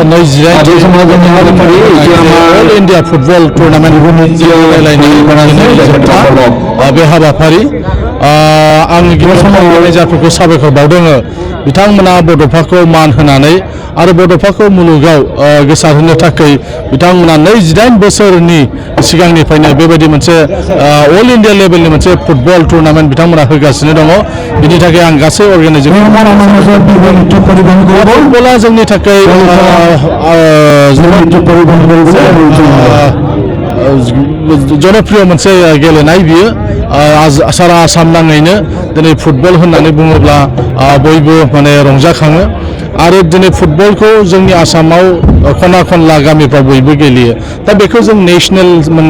अल India football tournament बे हाबाफारि आं गिबि समाव मेनेजारफोरखौ साबायखर बावदों बिथांमोना बड'फाखौ मान होनानै आरो बड'फाखौ मुलुगाव गोसारहोनो थाखाय बिथांमोना 29 बोसोरनि सिगांनिफ्रायनो बेबायदि मोनसे अल इन्डिया लेभेलनि मोनसे फुटबल टुर्नामेन्ट बिथांमोना होगासिनो दङ बिनि थाखाय आं गासै अर्गानाइजेसन फुटबला जोंनि थाखाय जनप्रिय मोनसे गेलेनाय बियो सारा आसाम नाङैनो दिनै फुटबल होननानै बुङोब्ला बयबो माने रंजाखाङो आरो दिनै फुटबलखौ जोंनि आसामाव खना खनला गामिफ्राव बयबो गेलेयो दा बेखौ जों नेशनेल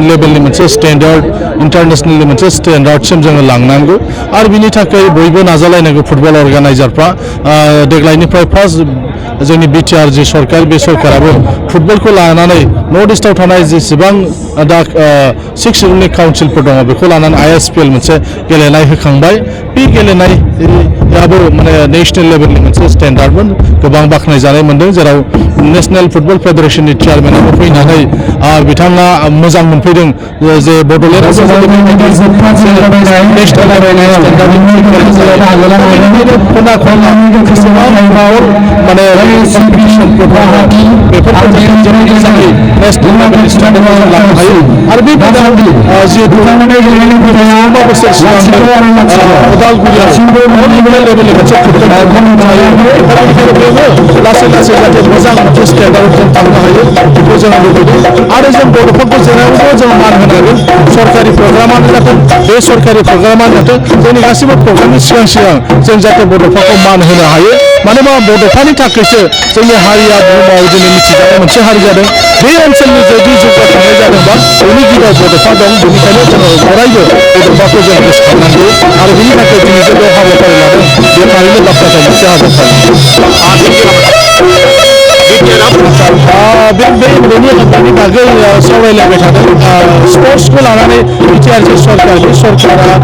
लेभेलनि मोनसे स्टेन्डार्ड इन्टारनेशनेलनि मोनसे स्टेन्डार्डसिम जोङो लांनांगौ आरो बिनि थाखाय बयबो नाजालायनांगौ फुटबल अर्गानाइजारफ्रा देग्लायनिफ्राय फार्स्ट जोंनि बिटिआर जि सरकार बे सरकाराबो फुटबलखौ लानानै नर्थ इस्टआव थानाय जेसेबां दा 6 इउनिट काउन्सिलफोर दङ बेखौ लानानै ISPL मोनसे गेलेनाय होखांबाय बे गेलेनायाबो माने नेशनेल लेभेलनि मोनसे स्टेन्डार्डमोन गोबां बाख्नायजानाय मोनदों जेराव नेशनेल फुटबल फेडारेशननि चेयारमेनाबो फैनानै बिथाङा मोजां मोनफैदों जे बड'लेण्ड माने आरो बे जिहेतु लासै लासै जाहाथे मोजां मोनसे स्टेन्डार्डआव जों थांनो हायो बेखौ जों लुबैदों आरो जों बड'फाखौ जेरावबो जों मान होनांगोन सरकारि प्रग्रामानो जाथों बे सरकारि प्रग्रामानो जाथों जोंनि गासैबो प्रग्रामनि सिगां जों जाहाथे बड'फाखौ मान होनो हायो मानो होनबा बड'फानि थाखायसो जोंनि हारिया बुहुमाव दिनै मिथिजानाय मोनसे हारि जादों बे ओनसोलनि जुदि जौगाखांनाय जादोंबा बेनि गिबियाव बड'फा दं बेनिखायनो जोङो अरायबो बड'फाखौ जों गोसोखांनांगौ आरो बेनि थाखाय दिनै जे बे हाबाफारि लादों बे थारैनो बाख्नायथाव मोनसे हाबाफारि बेनि हाबानि बागै सावरायलायबाय थादों स्पर्ट्सखौ लानानै बिटिआर जि सरकार बे सरकारा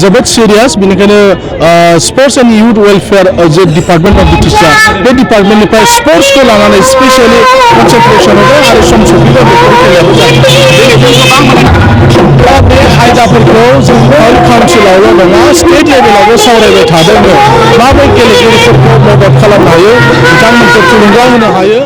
जोबोद सिरियास बेनिखायनो स्पर्ट्स एन्ड इउथ वेलफेयार जे डिपार्टमेन्ट अफ बिटिसि बे डिपार्टमेन्टनिफ्राय स्पर्ट्सखौ लानानै स्पेसियेलि कनसेन्ट्रेसन होदों आरो सम सफैदों बेफोर खेलायाबो दा बे आयदाफोरखौ जों वर्ल्ड काउन्सिलावल' नङा स्टेट लेभेलावबो सावरायबाय थादों माबोरै गेलेगिरिफोरखौ मदद खालामनो हायो बिथांमोनखौ थुलुंगा होनो हायो